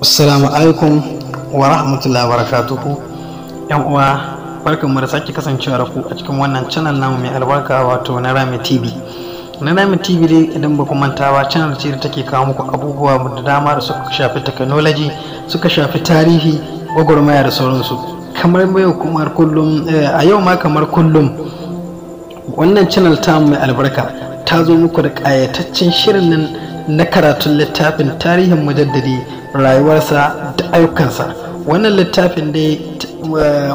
Assalamu alaikum wa rahmatullahi wa barakatuhu. Yan uwa, barkanmu da sake kasancewa da ku a cikin wannan channel namu mai albarka, wato na Rami TV. Na Rami TV dai, idan ba ku manta ba, channel ce da take kawo muku abubuwa da dama da suka shafi technology, suka shafi tarihi, gwagwarmaya da sauransu. Kamar yau kuma kullum, a yau ma kamar kullum, wannan channel tamu mai albarka ta zo muku da ƙayataccen shirin nan na karatun littafin tarihin Mujaddadi, rayuwarsa da ayyukansa. Wannan littafin dai,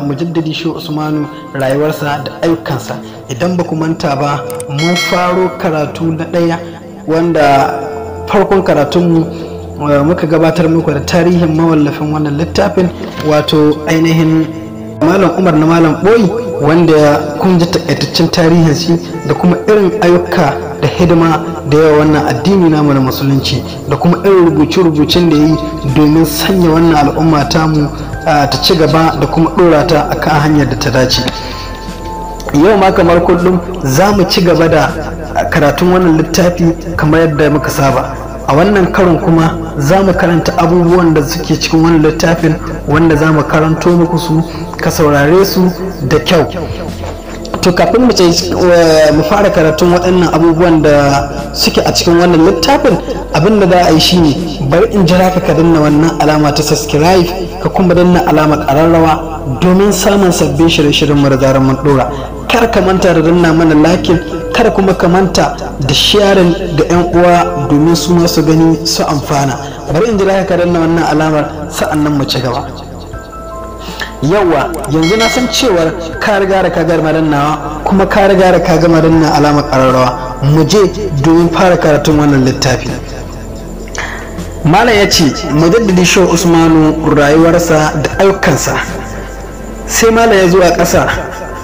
Mujaddadi Shehu Usmanu, rayuwarsa da ayyukansa, idan ba ku manta ba, mun faro karatu na ɗaya, wanda farkon karatunmu muka gabatar muku da tarihin mawallafin wannan littafin, wato ainihin Malam Umar na Malam Boyi, wanda kun ji takaitaccen tarihin shi da kuma irin ayyuka da hidima da yawa wannan addini namu na Musulunci, da kuma irin rubuce-rubucen da ya yi domin sanya wannan al'umma tamu ta ci gaba da kuma ɗora ta akan hanyar da ta dace. Yau ma kamar kullum za mu ci gaba da karatun wannan littafi kamar yadda muka saba. A wannan karon kuma za mu karanta abubuwan da suke cikin wannan littafin, wanda za mu karanto muku su, ka saurare su da kyau. To, kafin mu fara karatun waɗannan abubuwan da suke a cikin wannan littafin, abin da za a yi shine bari in jira ka danna wannan alama ta subscribe, ka kuma danna alama ƙararrawa domin samun sabbin shirye-shiryen mu da zarar mun ɗora. Kar ka manta da danna mana like, kar kuma ka manta da sharing ga 'yan uwa domin su ma su gani su amfana. Bari in jira ka danna wannan alamar, sa'annan mu ci gaba. Yawa, yanzu na san cewar ka riga da ka gama dannawa, kuma ka riga da ka gama danna alamar ƙararrawa. Mu je domin fara karatun wannan littafi. Malam ya ce, Mujaddadi Shehu Usmanu, rayuwarsa da ayyukansa. Sai malam ya zo a ƙasa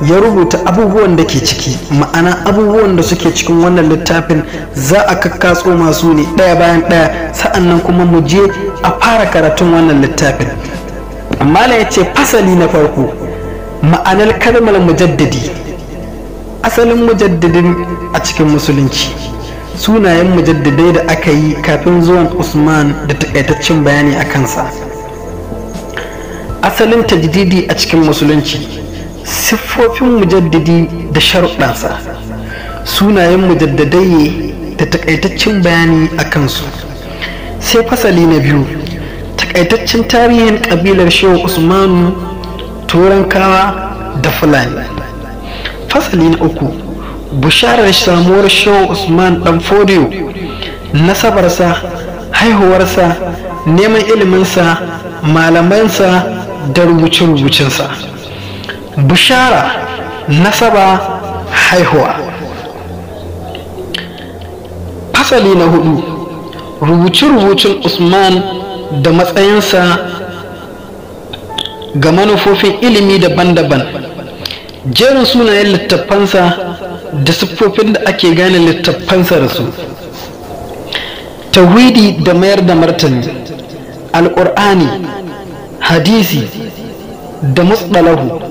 ya rubuta abubuwan da ke ciki, ma'ana abubuwan da suke cikin wannan littafin za a kakkatso masu ne ɗaya bayan ɗaya, sa'annan kuma mu je a fara karatun wannan littafin. Malam ya ce, fasali na farko: ma'anar kalmar mujaddadi, asalin mujaddadin a cikin Musulunci, sunayen mujaddadai da aka yi kafin zuwan Usman da takaitaccen bayani a kansa, asalin tajdidi a cikin Musulunci, siffofin mujaddadi da sharuɗansa, sunayen mujaddadai da takaitaccen bayani a kansu. Sai fasali na biyu: takaitaccen tarihin ƙabilar Shehu Usmanu, Turankawa da Fulani. Fasali na uku: bisharar samuwar Shehu Usman Dan Fodiyo, nasabarsa, haihuwarsa, neman iliminsa, malamansa da rubuce-rubucensa. Bishara, nasaba, haihuwa. Fasali na hudu: rubuce-rubucen Usman da matsayinsa ga manufofin ilimi daban-daban, jerin sunayen littattafansa da siffofin da ake gane littattafansa da su, tauhidi da mayar da martani, Alƙur'ani, hadisi da musɗalahu,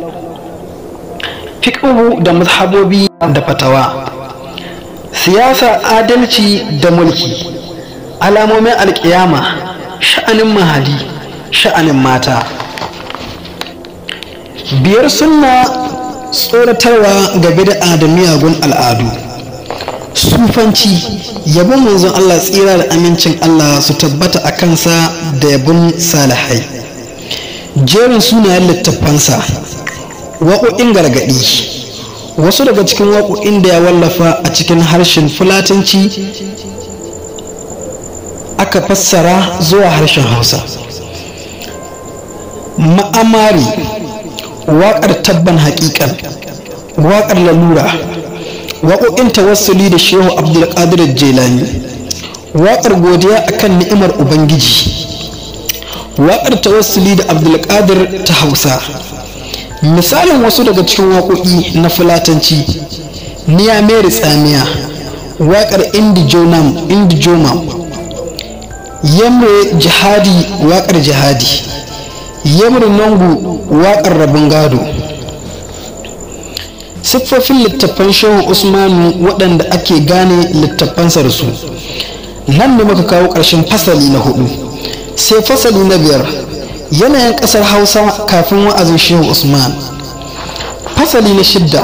fiqhu da mazhabobi da fatawa, siyasa, adalci da mulki, alamomin alƙiyama, sha'anin Mahadi, sha'anin mata, biyar sunna, tsoratarwa ga bid'a da miyagun al'adu, sufanci, yabon manzon Allah, tsira da amincin Allah su tabbata a kansa, da yabon salihai, jerin sunayen littattafansa, waƙoƙin gargaɗi, wasu daga cikin waƙoƙin da ya wallafa a cikin harshen Fulatanci aka fassara zuwa harshen Hausa, ma'amari, waƙar tabban haƙiƙan, waƙar lalura, waƙoƙin tawassuli da Shehu Abdulkadir Jelani, waƙar godiya akan ni'imar Ubangiji, waƙar tawassuli da Abdulkadir ta Hausa. Misalin wasu daga cikin waƙoƙi na Fulatanci: Niya Mary Tsamiya, waƙar Indi Jomam, Yamre Jihadi, waƙar jihadi, Yamre Nongu, waƙar rabin gado. Siffofin littattafan Shehu Usmanu waɗanda ake gane littattafansa da su. Nan ne muka kawo ƙarshen fasali na hudu. Sai fasali na 5, yanayin ƙasar Hausa kafin wa'azin Shehu Usman. Fasali na 6,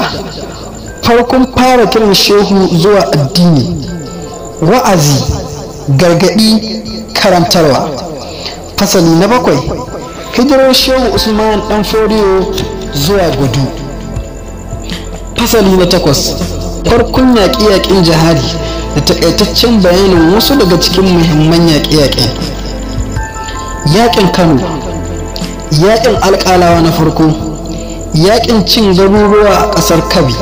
farkon fara kiran Shehu zuwa addini, wa'azi, gargaɗi, karantarwa. Fasali na 7, hijirar Shehu Usman ɗan Fodiyo zuwa Gudu. Fasali na 8, farkon yaƙe-yaƙen jihadi da taƙaitaccen bayanin wasu daga cikin muhimman yaƙe-yaƙen. Yaƙin Kano, yaƙin alƙalawa na farko, yaƙin cin garuruwa a ƙasar Kabi,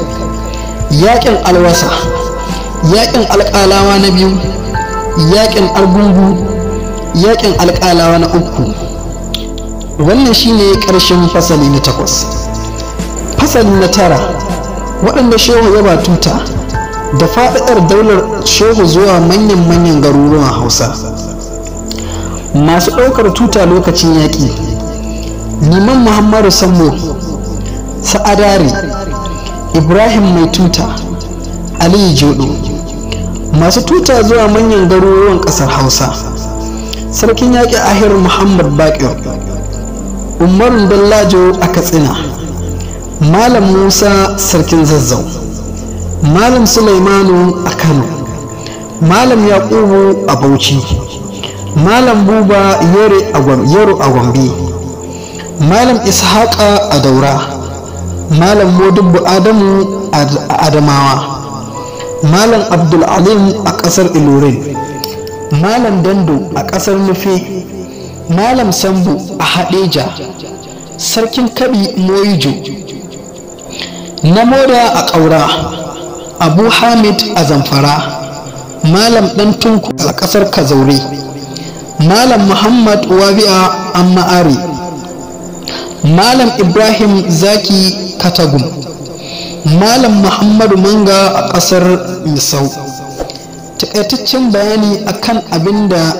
yaƙin Alwasa, yaƙin alƙalawa na biyu, yaƙin Argungu, yaƙin alƙalawa na 3. Wannan shine ƙarshen fasali na 8. Fasali na 9, waɗanda Shehu ya ba tuta da faɗaɗar daular Shehu zuwa manyan-manyan garuruwan Hausa. Masu ɗaukar tuta lokacin yaƙi: Liman Muhammadu Sambo, Sa'adari, Ibrahim Mai Tuta, Aliyu Jodo. Masu tuta zuwa manyan garuruwan ƙasar Hausa: Sarkin Yaƙi Ahir Muhammad Bakir, Umarun Dallajo a Katsina, Malam Musa Sarkin Zazzau, Malam Sulaimanu a Kano, Malam Yakubu a Bauchi, Malam Buba Yero a Gombe, Malam Ishaqa a Daura, Malam Modibbo Adamu a Adamawa, Malam Abdul Alim a ƙasar Ilorin, Malam Dando a ƙasar Nufe, Malam Sambo a Hadeja, Sarkin Kabi Moyijo, Namoda a Ƙaura, Abu Hamid a Zamfara, Malam Ɗan Tunku a ƙasar Kazaure, Malam Muhammad Wabi'a Amma'ari, Malam Ibrahim Zaki Katagum, Malam Muhammadu Manga a ƙasar Misau. Takaitaccen bayani akan abin da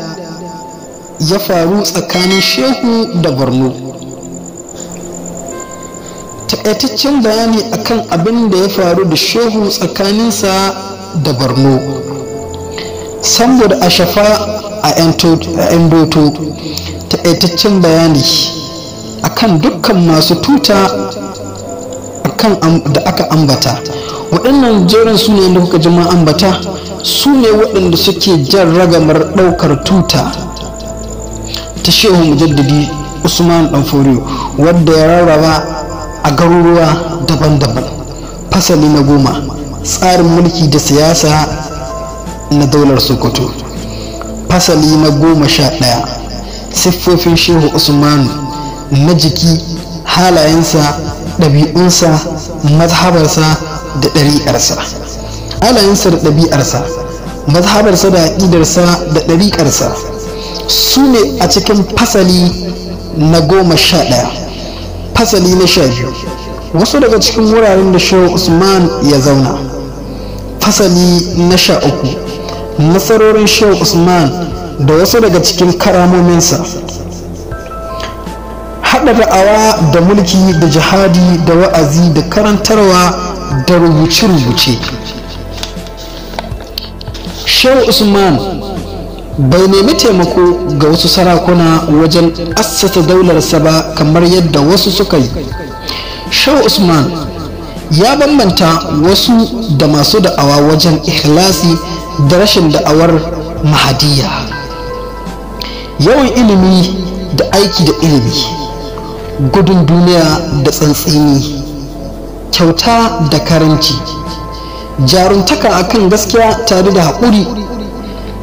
ya faru tsakanin Shehu da Borno. Takaitaccen bayani akan abin da ya faru da Shehu tsakaninsa da Borno. Sambo da Ashafa a 'yan doto. Takaitaccen bayani akan dukkan masu tuta akan da aka ambata. Waɗannan jerin su ne da kuka ji mun ambata, su ne waɗanda suke jan ragamar ɗaukar tuta ta Shehu Mujaddadi Usman Dan Fodiyo, wadda ya rarraba a garuruwa daban-daban. Fasali na 10, tsarin mulki da siyasa na daular Sokoto. Fasali na 11, siffofin Shehu Usmanu na jiki, halayensa, ɗabi'unsa, mazhabarsa da ɗariƙarsa. Halayensa da ɗabi'arsa, mazhabarsa da aƙidarsa da ɗariƙarsa su ne a cikin fasali na 11. Fasali na 12, wasu daga cikin wuraren da Shehu Usman ya zauna. Fasali na 13, nasarorin Shehu Usman da wasu daga cikin karamominsa. Haɗa da'awa da mulki da jihadi da wa'azi da karantarwa da rubuce-rubuce. Shehu Usman bai nemi taimako ga wasu sarakuna wajen assasa daularsa ba kamar yadda wasu suka yi. Shehu Usman ya bambanta wasu da masu da'awa wajen ikhlasi da rashin da'awar mahadiyya. Yawan ilimi da aiki da ilimi, gudun duniya da tsantsini, kyauta da karanci, jaruntaka akan gaskiya tare da haƙuri,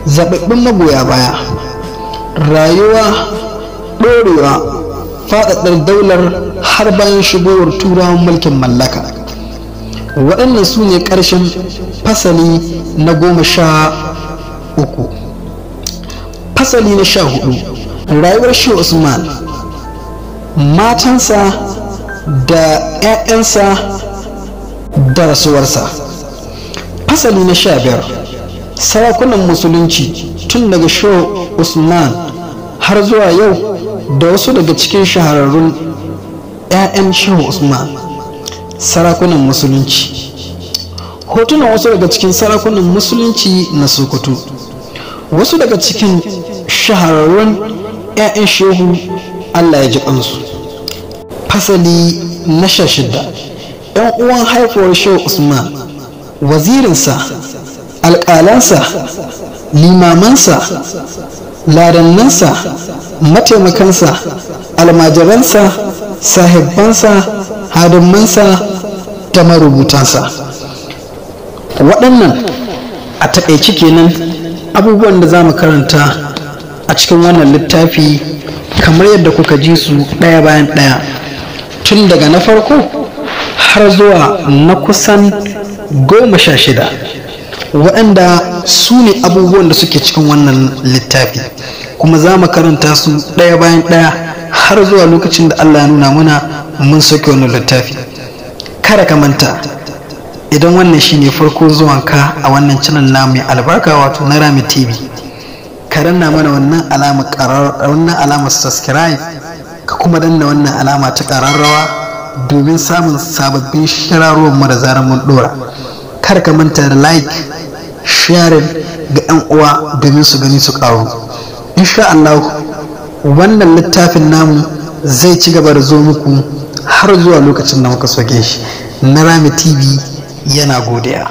zaɓaɓɓun magoya baya, rayuwa, ɗorewa, faɗaɗar daular har bayan shigowar Turawan mulkin mallaka. Waɗannan su ne ƙarshen fasali na 13. Fasali na 14, rayuwar Shehu Usman, matansa da 'ya'yansa da rasuwarsa. Fasali na 15, sarakunan musulunci tun daga Shehu Usman har zuwa yau da wasu daga cikin shahararrun 'ya'yan Shehu Usman. Sarakunan musulunci, hotunan wasu daga cikin sarakunan musulunci na Sokoto, wasu daga cikin shahararrun 'ya'yan shehu, Allah ya ji kansu. Fasali na 16, 'yan uwan haifuwar Shehu Usman, wazirinsa, alƙalansa, limamansa, ladannansa, mataimakansa, almajiransa, sahibbansa, hadimmansa da marubutansa. Waɗannan a taƙaice kenan abubuwan da za mu karanta a cikin wannan littafi, kamar yadda kuka ji su ɗaya bayan ɗaya, tun daga na farko har zuwa na kusan 16, waɗanda su ne abubuwan da suke cikin wannan littafi. Kuma za mu karanta su ɗaya bayan ɗaya har zuwa lokacin da Allah ya nuna muna mun sauke wannan littafi. Kada ka manta, idan wannan shine farko zuwanka a wannan channel na mai albarka, wato na Rami TV, ka danna mana wannan alama ƙarar, wannan alamar subscribe, ka kuma danna wannan alama ta ƙararrawa domin samun sababbin shirarruwan mu da zarar mun dora. Kar ka manta da like, sharing ga 'yan uwa domin su gani su ƙaru. Insha Allah wannan littafin namu zai ci gaba da zo muku har zuwa lokacin da muka soke shi. Na Rami TV yana godiya.